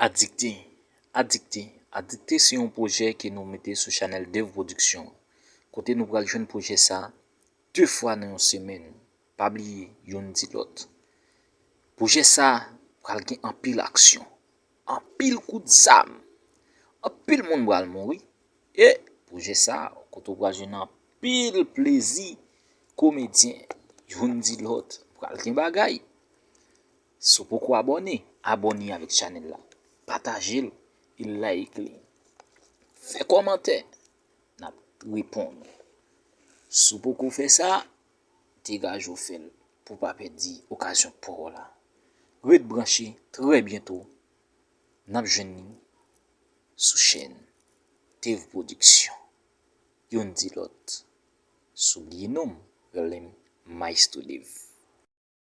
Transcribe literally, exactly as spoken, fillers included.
Adikte, adikte, adikte se yon pwojè ke nou mete sou chanèl Dev Production, kote nou pral jwenn pwojè sa de fwa nan yon semèn. Pa bliye, youn di lòt. Pwojè sa pral gen anpil aksyon, anpil kout zam, anpil moun pral mouri. E pwojè sa, kote w pral jwenn anpil plezi, komedyen, youn di lòt, pral gen bagay. Si w poko abòne, abòne avèk chanèl la. Pataje l e like li. Fè kòmantè, n ap reponn. Si w poko fè sa, degaje w fè l pou w pa pèdi okazyon pa w la. Ret branche, trè byento, n ap jwenn li sou chèn Dev Production. Youn di lòt. Si w bliye non m, rele m Maestro Dev.